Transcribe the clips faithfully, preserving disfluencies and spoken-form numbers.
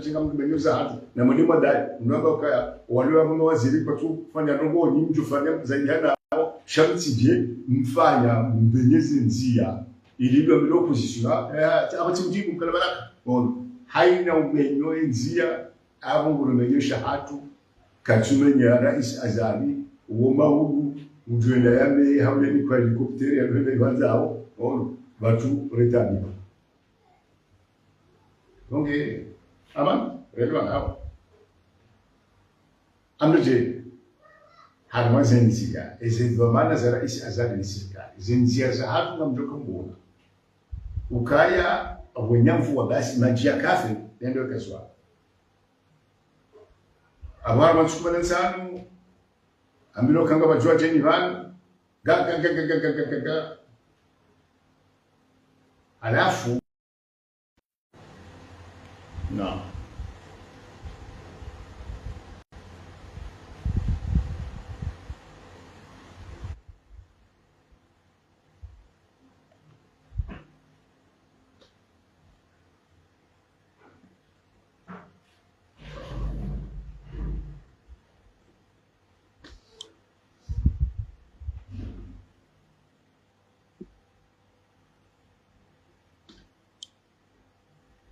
shinga mndru menye za hatru. Na mwende mwadai, mndru amba ukaya, wale wa mama waziri kwatsu fanya ndrongo, nyi mdjofanya zaidi ya nao, sha mtsidje mfanya mbenye ze ndzia. Ili ndo milo opposition, eh, aba tsi mdjibu mkala baraka. Ono, haina umenyo e ndzia, abo nguri menyo sha hatru, katsu menya Rais Azali, uwo maudu, udjwenda yame, haule ni kwa helikopteri, ya hwenda iwandzao, ono, pvatsu retabiwa. Donc, eh, aman, redwa nao. Amdje, harumwa ze ndzia, eze dhwamana za Rais Azali ni sirikali. Ze ndzia za hatru ngamdjo kambona. Ukaya, wenye mvua basi, madji ya kafe, nende wekazwa. Abo harumwa ntsiku mana ntsanu, ambilo kanga badjua djeni pvanu, ga, ga, ga. Halafu, no.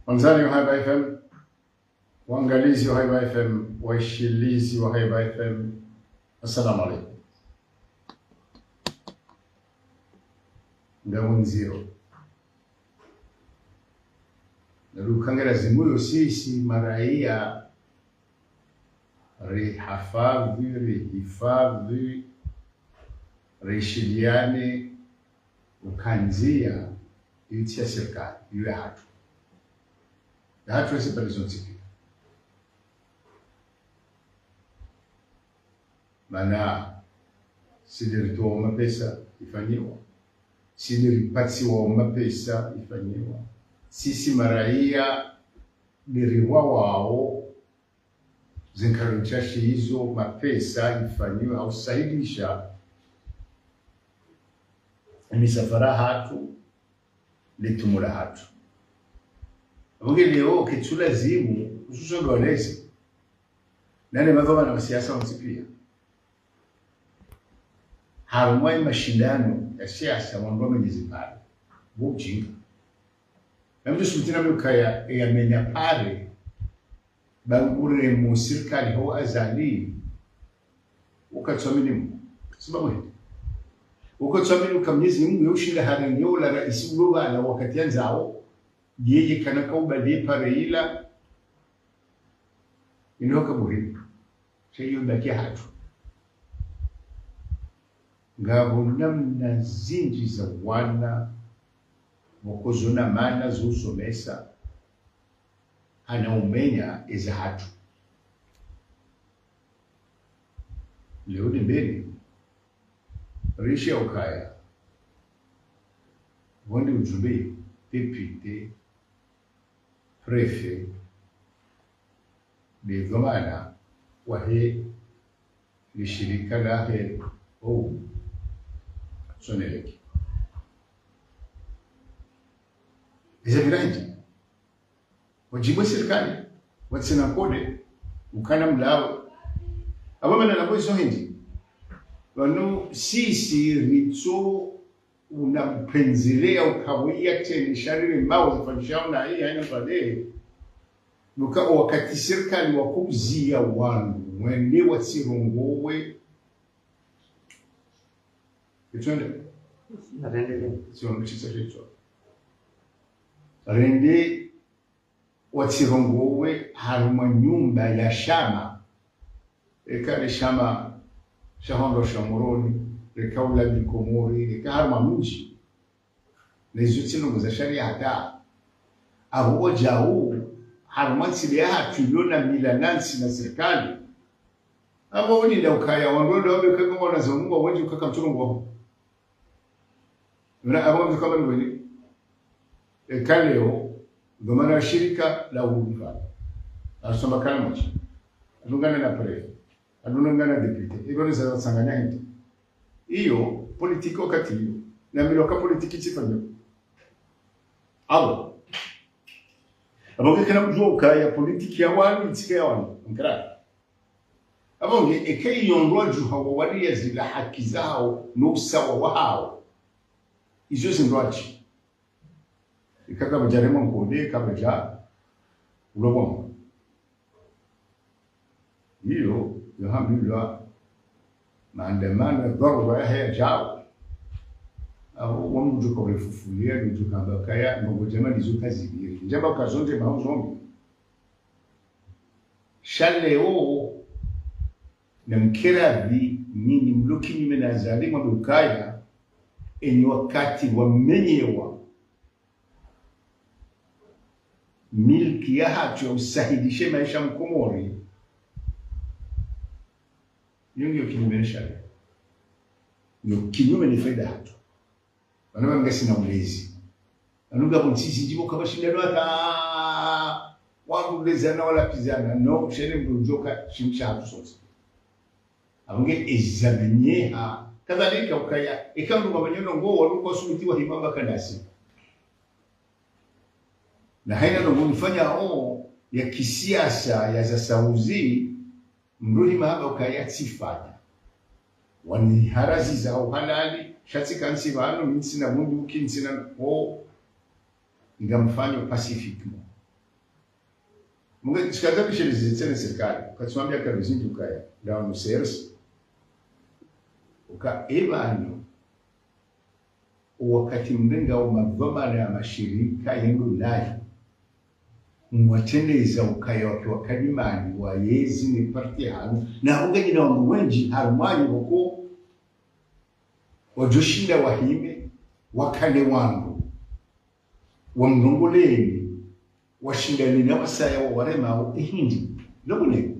Wandzani wa Haiba F M, wangalizi wa Haiba F M, waishilizi wa Haiba F M, assalamu alaikum. Ngamu ndziro. Narukangela zimuyo sisi maraiya, rihafadhwi, rihifadhwi, rishiliane, uka ndzia, iyo tsi ya sirikali, iyo ya hatru. Ya hatru esi pvalizo ntsi pia. Mana, si nde ritowa mapesa ifanyiwa. Si nde ripatsiwa mapesa ifanyiwa. Sisi maraiya nde riwawao ze nkalo ntsashi izo mapesa ifanyiwa au sahilisha emisafara hatru, le tumu la hatru. Abo nge leo ketsu lazimu, hususwa ndo walezi. Nane mavavana wa siasa wontsi pia. Harumwa ye mashindano ya siasa wandru wamenye zipare. Bo ujinga. Na mndru subuti na mndru kaya, e yamenya pare, ba ngure mu sirikali ho Azali, ukatswamini Mungu. Sababu hini. Ukatswamini uka Mwenyezi Mungu ye ushinda harenge ola raisi ulo pvala wakati yandzao, yeye kana kaubali ye pare ila, ino kabuhini. Sha iyo mbaki ya hatru. Ngapvo namna zindji za wana, pvoko zona mana zo usomesa, hana umenya eza hatru. Leo ni mbeni, rishi ya ukaya, pvo nde ujumbe, député, préfet, nde dhwamana wahe lishirika lahe, oh, Sonelec. Eze pvirandji. Wadjibu sirikali, watsina kode, ukana mlawo. Abo mana nabo izo hindri. Pvanu sisi ritso una mpenzelea ukapvo iya tsena sharire mbao zifanyishao na iya haina pvale. Nuka wakati sirikali wakuziya wanu, mwende watsirongowe. Itsonde? Narendele. Tsirongo chisa checho. Rende watsirongowe harumwa nyumba ya shama. Eka le shama sha hondro sha Moroni, leka ula Komori, leka harumwa mdji. Na izo tsi ndrongo za sharia hata. Abo wadjau, harumwa ntsi le yahatru ilo na mila na ntsi na sirikali. Abo ulinda ukaya, wandru ndo wabe kaka wana za Mungu, wandji ukaka mtsurongowa. Mna abo mzi kama ni weni. Eka leo, dhwamana wa shirika la urufa. Asoma kala moja. Adungana na préfet. Adungana na député. Ibo ni za tsanganya hindri. Iyo, politiki wakati iyo. Na miloka politiki tsifanyo. Abo. Apvo nge kena mdjuwa ukaya politiki ya wanu, itsike ya wanu. Mkara. Apvo nge eka iyo ndo wadjuha wawaliya zila haki zahawo, no usawa wahawo. Izo zindrwadji. Ika kapvadja rema nkode, kapvadja ulobwa. Iyo, yahambilwa maandamano ya dharura yahe yadjao. Apvo wamdjuka ulefufulia, mdjuka amba kaya, ndrongoo ndjema ndizo kazipviri. Ndjema kazondje mauzombi. Sha leo, na mkeradhi, nyinyi mlo kinyume na Azali mwambe ukaya, enyi wakati wamenyewa milki yahatru ya usahilishe maesha Mkomori. Iyo ngiyo kinyume ne sharia. Ngiyo kinyume ne faida yahatru. Pvanu pvanu ngasina ulezi. Pvanu ngapvo ntsi zindji pvo kapvatsi shindano hata wandru ulezana wala pvizana. No, sha ene mdru udjoka shimsha hatru sontsi. Apvo nge ezamenyeha. Kadhalika ukaya, eka mdru ngamenye ndrongoo, wandru kwasumitiwa hima pvaka nasi. Na haina ndrongoo mfanyao ya kisiasa ya za sauzi, mdru hima hamba ukaya tsifanya. Waniharaziza uhalali, sha tsi kantsi pvanu, mi ntsina bunduki, ntsina ho, ngamfanyo pacifiquement. Mungu, tsikandza pishelezi tsena serikali, katswambia kabizindi ukaya, ndawo no C R C. Uka epvanu, wakati mrenga wo madhwamana ya mashirika yendo nayi, mwatrendeza ukaya wake wakalimani, wayezi ne parti hanu, na hunga nyina wandru wendji harumwa nyi pvoko, wadjoshinda wahime, wakane wandru, wamrongoleni, washindane na wasaya wawaremao ehindri. Lobune.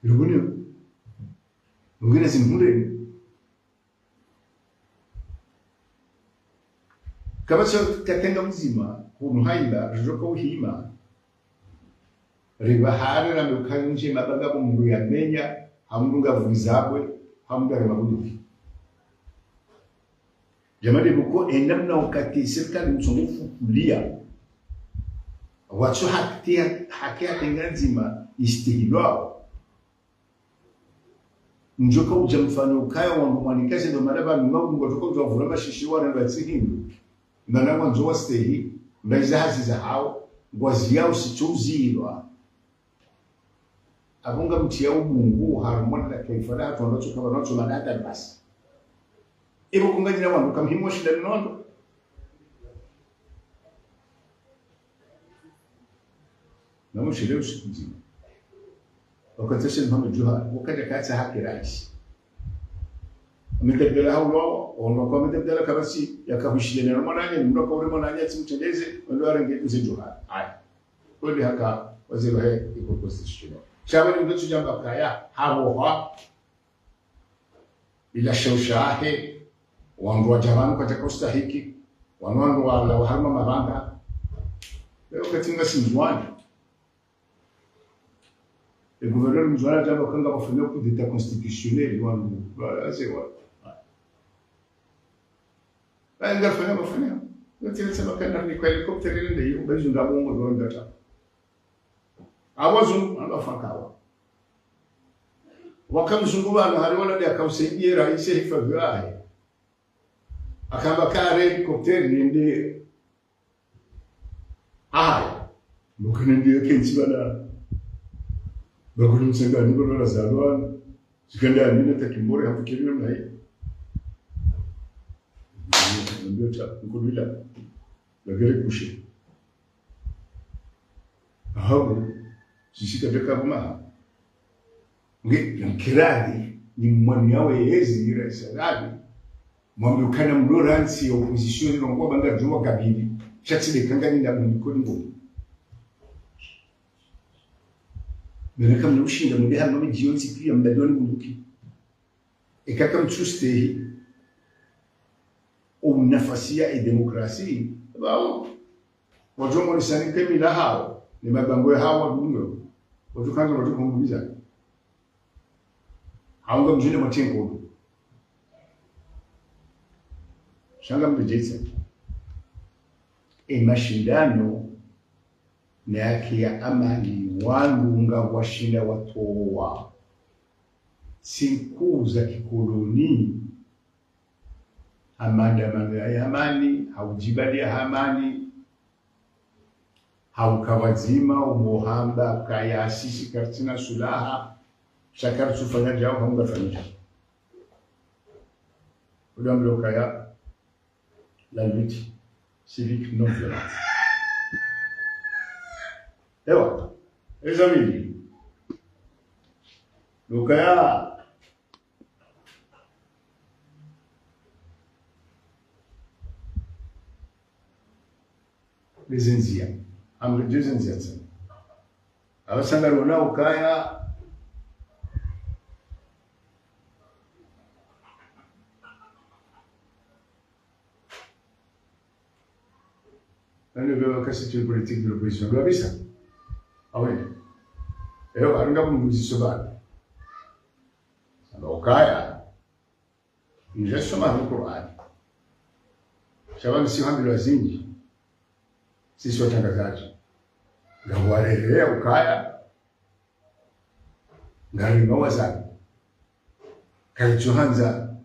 Lobune. Lobune zimhundreni. Kapvatsi katenga mdzima, hunu haimba, ridjoka uhima. Ripvahare na mbe ukaya ndje mabanga pvo mdru yamenya, ha mdru ngapvulizabwe, ha mdru arema bunduki. Djamani pvoko enda mna wakati serikali mtsongo fukulia. Watso haki ya, haki yatenga ndzima istihilwao. Ndjoka udja mfano ukaya wandru mwanikaze ndo mala pvanu ngwadjoka udja wavura mashishi warenda tsi hindru. Mana ngwandzo wastehi, mba iza hazi zahawo, ngwaziyao sitso uzilwa. Apvo ngamtria ubungu, harumwa la taifa lahatru, wandru watsoka, wandru watso madata basi. Epvo kunga nyina wandru, kamhimu washindane no wandru. Namushile usiku mdzima. Wakati Sheikh Mohamed Djohar, wakati katsa haki raisi. Ahmed Abdallah haulo, ono kwa Ahmed Abdallah kabasi, yakahushile na mwananya, mndru kaule mwananya, tsimtrendeze, wandru warenge Mze Djohar. Aya. Kweli haka waziri wahe iko constitutional. Sha pvanu ndo tsudjamba kaya, hapvo ha, ila sheo shahe, wandru wadja pvanu kwataka ustahiki, wanu wandru wala waharumwa mabanga. Leo katsinga si Mndzuani. E gouverneur Mndzuani adjamba kanga wafanya coup d'état constitutionnel, wandru, wa, aze wa. Ba ngafanya mafanya. Ngatsi tsema kana ni kwa hélicoptère nende yo, ba izo ngapvo ngo ndo ngata. Apvo wazungu, amba fakawa. Waka mzungu pvanu hari wala nde akausaidia raisi hifadhwi yahe. Akamba kare hélicoptère nende. Aha. Mukana nende yake ntsi pvanu. Bakuni msengani pvanu razalwa. Zikanda ya mina takimbore hafikiri namna hii. Ndio ta, nkulila. Bagere kushe. Ahabu, sisi kadeka kuma. Nge, nkirari, ni mwani yawe yezi, ira isalani. Mwambe ukana mlo rantsi ya opposition, ni ngwa banga djuma kabili. Sha tsi de kanga ni na mnikoni ngo. Mene kamna ushinda, mbe hama mdji yontsi pia, mbadwani bunduki. Eka kamtsustehi, o nafasi ya e demokrasi, pvao, wadjo mwonesani ke mila hawo, ni mabango yahawo wadungo, wadjo kandza wadjo kumbuliza. Haunga mdjine matsengo. Sha nga mbedjetse. E mashindano na yake ya amani, wandru ngwashinda watowa siku za kikoloni, ha maandamano ya amani, ha udjibaliya ha amani, ha uka pvwadzima, umohamba, kaya sisi karitsina sulaha, sha karitsufanya djau, ha ungafanya djau. Udamlo kaya, la lutte civique non violente. Ewa, ezamini. Lukaya lezendzia. Amri lezendzia tsena. Apvasa ngarona ukaya nani pvwa kasi tu politique de l'opposition. Ndo kabisa. Awe. Eyo, aringa mbuzi sobana. Saba ukaya. Nje soma no Qur'an. Sha pvanu si hambilwa zindji. Sisi watrangazadji. Ngapvo warerere ukaya. Ngari mawaza. Karitsuhandza,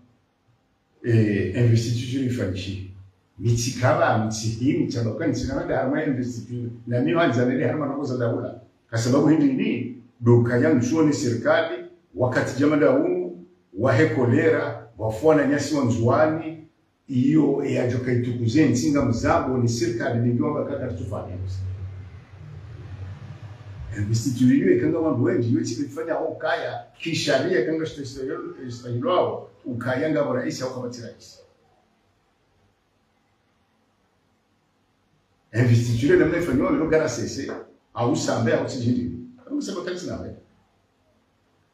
eh, investiture ifanyishihe. Mitsi kaba, mitsi hii, mitsi kaba, kani tsina mada harumwa investiture. Na mi handza nende harumwa ndrongoo za daula. Kwa sababu hindri ni, ndo kaya ntsuone sirikali, wakati djamada unu, wahe kolera, wafu wananyasi wa Ndzuwani, iyo, e, yadjoka itukuze ntsi ngamzambo ni sirikali mingi wamba kaka tsufanya. Investiture iyo ikanga wandru wendji, iyo tsi ifanya ukaya, kisharia kanga shita shita shita shilwao, ukaya ngapvo raisi au kapvatsi raisi. Investiture namna ifanywa, ilo gara sese, au sambe, au tsi djindri. Au sambe kali tsi nambe.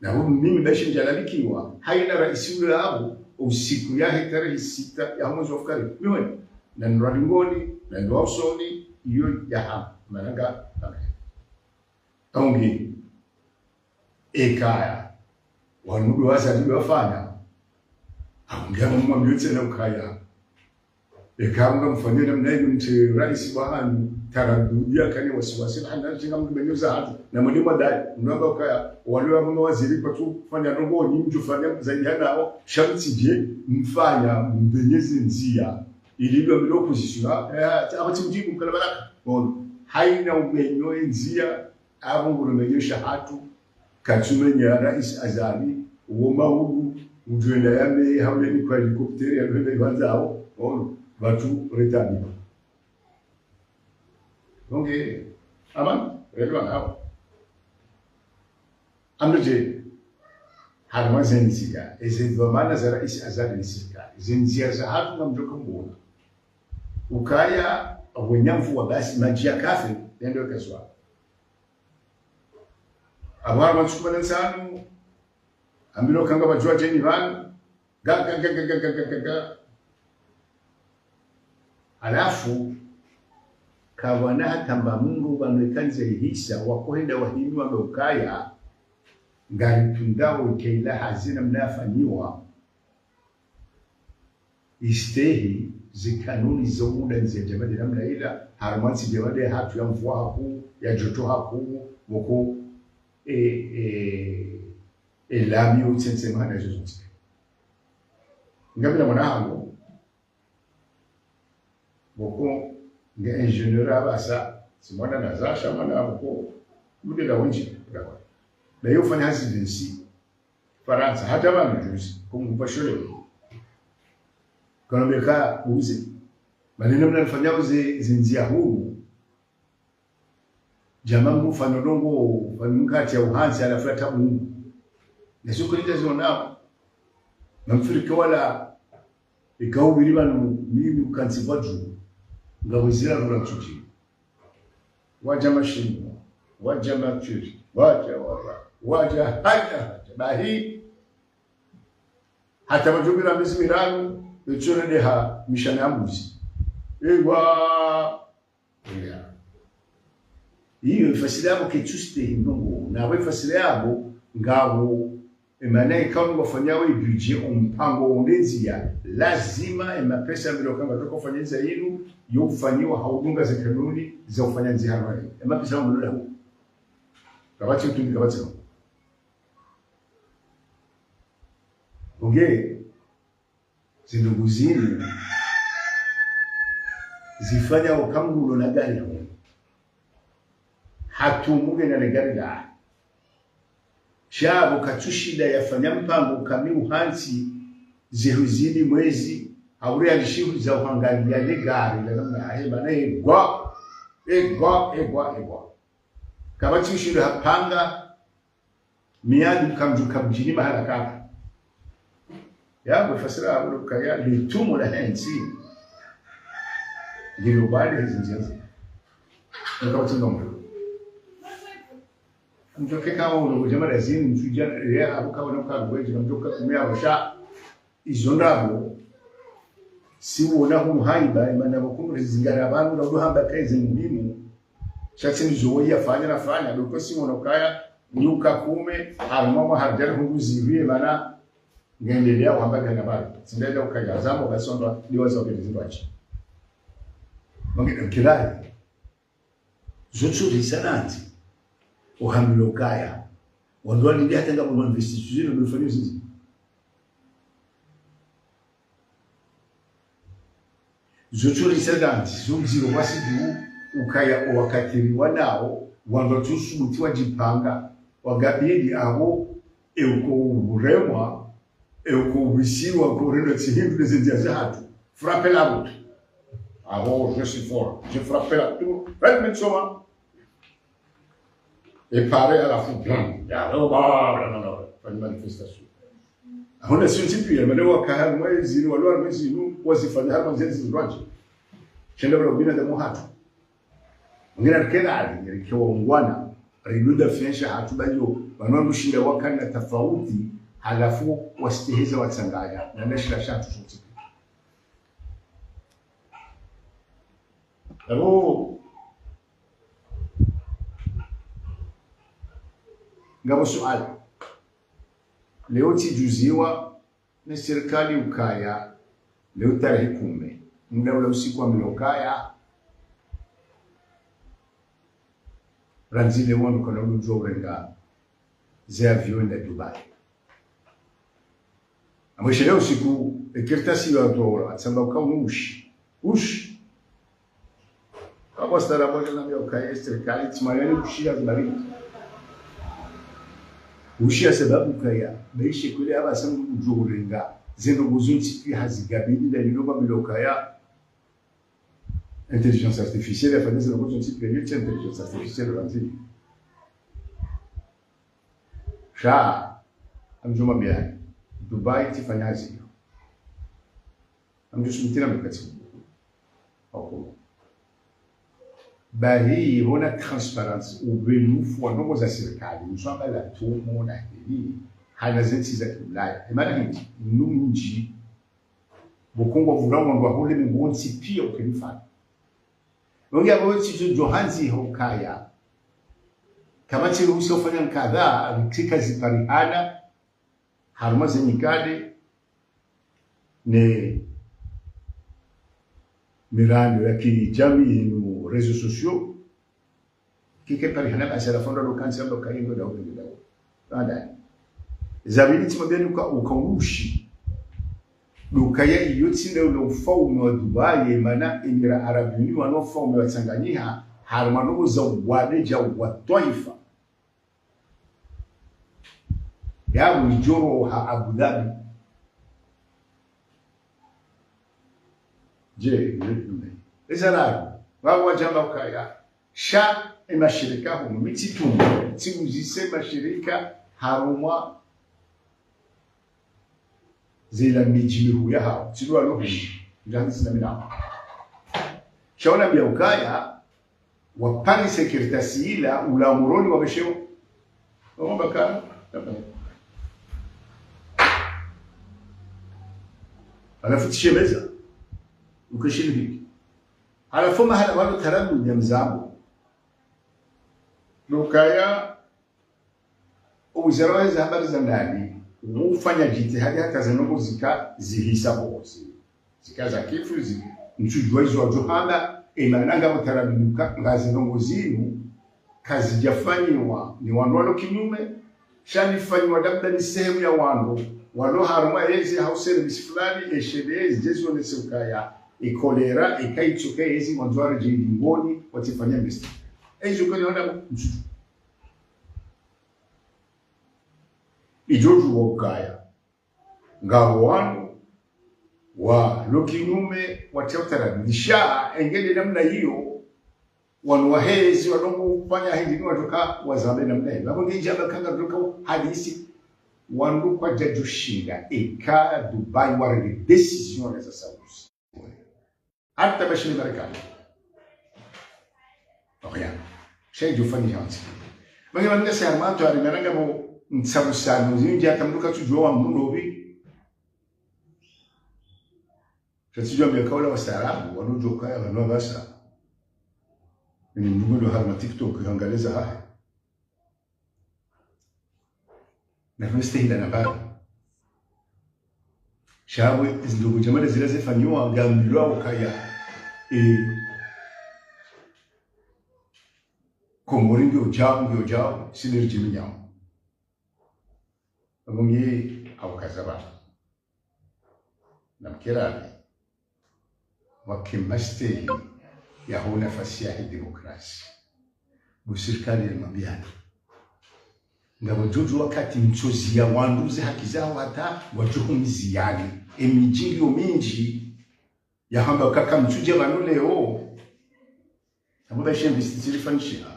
Na hu mimi bashi ndjalalikiwa, haina raisi ule apvo, usiku yahe tarehi sita ya mwezi wa fukari. Miwe, na ndrwa lingoni, na ndrwa usoni, iyo ya hamu. Mananga, ame. Aungi, ekaya, wanu ndo wazali wafanya. Aungi, ama mwambiyo tsena ukaya. Eka ngamfanye namna iyo, mtsi raisi wahanyu, taradudi yakane wasiwasi, hana tsinga mtu menyo za hatu, na mwende mwadai, mnamba ukaya, wale wa mama waziri kwatsufanya ndrongoo, nyi mdjofanya zaidi ya nao, sha mtsidje, mfanya, mbenye ze ndzia, ili ilo milo opposition, eh, ati, apvatsi mdjibu mkala baraka, ono, haina umenyo e ndzia, apvo ngulo menyesha hatru, katsumenya raisi Azali, uwo maudu, udjwenda yame, haule ni kwa hélicoptère, ya hwenda iwandzao, ono, pvatsu retabli. Donc, eh, aman, redwa nao. Amdje, harumwa ze ndzia, eze dhwamana za raisi Azali ni sirikali, ze ndzia za hatru ngamdjoka mbona. Ukaya, wenye mvua basi, madji ya kafe, yende wekazwa. Apvo harumwa ntsuku mana ntsanu, ambilwa ukaya ngapvadjuwa djeni pvanu, ga, ga, ga. Halafu, kapvwana hata mba mndru pvanu ekandza ihisa, wakohenda wahimi wambe ukaya, ngari tundao ikaila hazi namna yafanyiwa, istehi, ze kanuni zo muda ndzia djamade namna ila, harumwa ntsi djamade hatru ya mvua hakuu, ya djoto hakuu, pvoko, e, e, e lami utsentse mahana izo zontsi. Ngamina mwana hangu, pvoko, nge ingénieur apvasa, tsi mwana nazasha mwana pvoko, mudela wendji, dawa. Na iyo ufanya hazi vingt-six. Farantsa, hata pvanu juzi, kumupva shole. Kano meka uze. Maneno mna nifanya uze zindzia huu. Djama mbu fano ndrongoo, fano mkati ya uhantsi, halafu ya tabu. Nesu kulita zionao. Na mfirike wala, ikao biri pvanu, mimi ukantsi pvadju. Nga wizira rura mtsuti. Wadja mashinwa, wadja matsuri, wadja wara, wadja hata, hata. Bahi, hata madjumbi na mezi miranu, etsore deha mishana ya mbuzi. Ewa, ewa. Iyo ifasiri yapvo ketsuste hindrongoo, na apvo ifasiri yapvo, ngapvo, Emana ikao ngwafanyao e budget, o mpango wa ndziya, lazima emapesa yambilwa ukaya ngatsoka ufanya ndziya yinu, yo ufanyiwa ha udunga ze kanuni za ufanya ndziya hanu. Emapesa yambilwa hu. Kapvatsi utundi, kapvatsi no. Onge, zindrongoo zinu zifanya ukaya mdru ulo na gari ya mwenye. Hatru mdru ngena le gari la. Sha pvo katsushinda yafanya mpango kamili uhantsi zihwi zili mwezi, hau riali shihwi za uhangaliya le gari la namna yahe, mana egwa, egwa, egwa, egwa. Kapvatsi ushinda hapanga, miadi kamdjuka mdjini mahala kapvo. Ya, mwe fasira, ulo kaya, le tumu la hentsi. Ndilo bali hizi ndziya ndziya. Nka uti ndo mdru. Mdru keka wa ulo kudjama lazini, mdru dja, ya, abu kawa na ukalu, wedji, mdru kakumia, washa. Izo ndrabo, si wona hunu haiba, emana pvo kunu rizingara pvanu, na udo hamba kayize muhimu. Sha tsi ndizo woyi yafanya nafanya, ndo ko si wona ukaya, nyuka kume, harumwa mwa haridjari hungu zipviye, mana, ngendelea uhamba kana bali. Tsi ndenda ukaya, zambo kasondwa, ndiwa za ukele zindwachi. Mangina mkilayi. Zo tsu risa nandzi. Ohambilwa ukaya. Wandru walindi hata ngapvo ma investisseurs no mfanya zizi. Zo tsu risa nandzi, zo ndziro wasi dju, ukaya owakati riwanao, wandru watsu subuti wadjipanga, wagabili apvo, euko uremwa, euko ubisiwa, ko urendwa tsi hindru ne zindziya zahatru. Frappez la route. Ah bon, je suis fort. Je frappe la tour. Faites-moi soma. Et pareil à la foule. Blam. Ya, oh, bah, blam, blam, blam. Fanya manifestation. Ahona si ntsi piya, mana waka harumwa ezinu, walo harumwa ezinu, wazifanya harumwa zezi zindrwadji. Shenda bala ubina da muhatu. Ngina rikela ali, rike wangwana, riluda fiensha hatru bayo, pvanu wandru shinda wakana tafauti, halafu wasiteheza watsanganya, na nda shila shatru shotsi. Abo, ngapvo suala. Leo tsidjuziwa, ne sirikali ukaya, leo tarehi kume, muda ula usiku wambilwa ukaya, randzi leo wandru kana udjua urenga ze avion enda Dubai. Amweshe leo usiku, ekartasi yo atowa, atsamba uka unushi. Ushi. Kapvo stara moja na mia ukaya sirikali, tsi mayani kushia zibari. Ushi ya sababu ukaya, beishe kule aba sangu udjo urenga. Zendrongoo zontsi piya hazigabili, nda lilo wambilwa ukaya. Intelligence artificielle, yafanya zendrongoo zontsi piya, yo tsi intelligence artificielle, randzi. Sha, amdjo mambiyani. Dubai tsifanya hazi yo. Amdjo sumutira mkati. Oko. Bahi, hona transparence, ubenufu wa ndrongoo za sirikali, mswamba la tumo na hili, hana zentsi za kiulaya. Emana hindri, nundji, bukungu wa vura wandru wa hule mengo wontsi piya uke mfano. Nongi abo tsi djo handzi hukaya. Kapvatsi ruhusa ufanya nkadha, ritsika ziparihana, harumwa ze nyikade, ne mirando ya kijamii no réseaux sociaux, kike parihana basi halafu ndo kantsi amba kayendo da uwende da. Nanda. Zabili tsimwambiyani uka, uka ushi. Ndo ukaya iyo tsi nda ula ufaume wa Dubai, mana Emirats Arabes Unis wanu ufaume watsanganyiha, harumwa ndrongoo za uwade dja wa twaifa. Yabu idjoro ha Abu Dhabi. Je, eza lalu. Wawo wadjamba ukaya. Sha emashirika hunu, mi tsitumu, tsiuzise mashirika harumwa zila midji mihuu yahawo, tsilwa no hunu, ndjani sina mina. Sha wona mbiya ukaya, wa Paris secrétaire sila, ula Moroni wa beshewo. Wamba ka, halafu tsishemeza, ukeshini hiki. Halafu mahala walo tarabu ya mzambo. Nukaya, owizara wa ze habari za ndani, Ufanya djitihadi hata ze ndrongoo zika zihisa pvoko zinu. Zika za kifu zi, ntsudjuwa izo wadjo hamba, e mana ngapvo taradudu ka, nga ze ndrongoo zinu, kazidjafanyiwa ni wandru walo kinyume, sha zifanyiwa labda ni sehemu ya wandru walo harumwa yezi hau service fulani, e shele ezi djezi wonese ukaya, e kolera, e kaitsoka yezi mwandzo waredjeyi dingoni, watsifanya mistake. Ezi ukaya wana mtsutu. Idjo djuwa ukaya ngapvo wandru walo kinyume watsaha utaradudisha, engele namna iyo, wandru wahezi walongo ufanya hindri ni wadjoka wazambe namna iyo. Ngapvo ngendji amba kanga djoka hadisi, wandru kwadjadjoshinda, eka Dubai warenge décision neza sauzi. Hata bashile Marekani. Rien. Sha idjo fanyisha ntsi. Mange manga se harumwa ntsu hari ngaranga pvo ntsamusano zindji hata mndru katsudjuwa wa mndru ndopvi. Sha tsidjuwa mbiya kaula wastaarabu, wanu djoka ya wanu wabasa. Ini mndru ndo harumwa TikTok, hangaleza hahe. Na fami sitehila na baba. Sha pvwe, zindrongoo djamala zila zifanyiwa, ngambilwa ukaya. E, Komori ngiyo djao, ngiyo djao, sile ridjimi nyao. Apvo nge, haukaza pvanu. Na mkerani. Wake mastehi ya ho nafasi yahe demokrasi. Bo sirikali ya mabiyani. Ngapvo djodjo wakati mtsoziya wandru ze haki zawo hata wadjuhumiziyani. Emidji ngiyo mindji yahamba kaka mtsudja pvanu leo. Apvo baishe investiture ifanyishiha.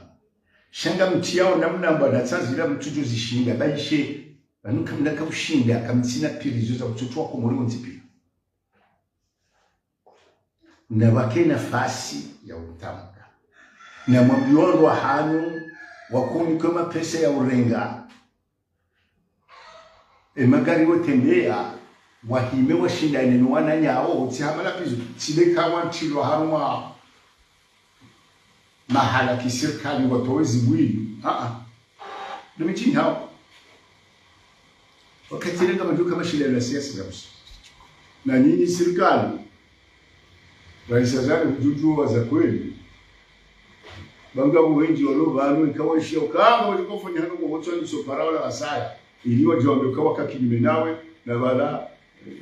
Sha ngamtsiyao namna mbwana tsazila mtsudjo zishinda. Baishe, pvanu kamna kaushinda, kamtsina pirizo za kutsotsowa Komori wontsi piya. Na wake nafasi ya utamka. Na mwambiye wandru wahanyu, wakunikwe mapesa ya urenga. Emagari wotembeya, wahime washindane no wananyawo, tsi hama la pizo, tsi leka wantrilwa harumwa mahala kisirikali watowe zibwili. Aa. Ndo mitini hawo. Wakati renga madjuka mashindano ya siasa za busi. Na nyinyi sirikali, raisi Azali hudjudjuwa za kweli. Ba ngapvo wendji walo pvanu, ikawaishiya ukanga, walikofanya hano kwa wotswa niso para wala wasaya. Ili wadjo wambe uka waka kinyume nawe, na pvala, eh,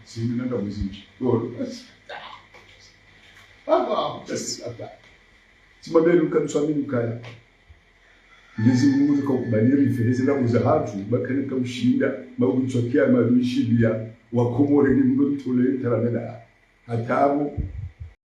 simi nanda muzindji. Golo. Hapa, hapa, hapa. Tsimwambiye nuka ntswamini ukaya. Mwenyezi Mungu nuka ukubali rife, heze ndrongoo zahatru, ba kana kaushinda, mauntswa kiyama luishiliya, wa Komori ni mndru mtole, ntaramela. Hata apvo,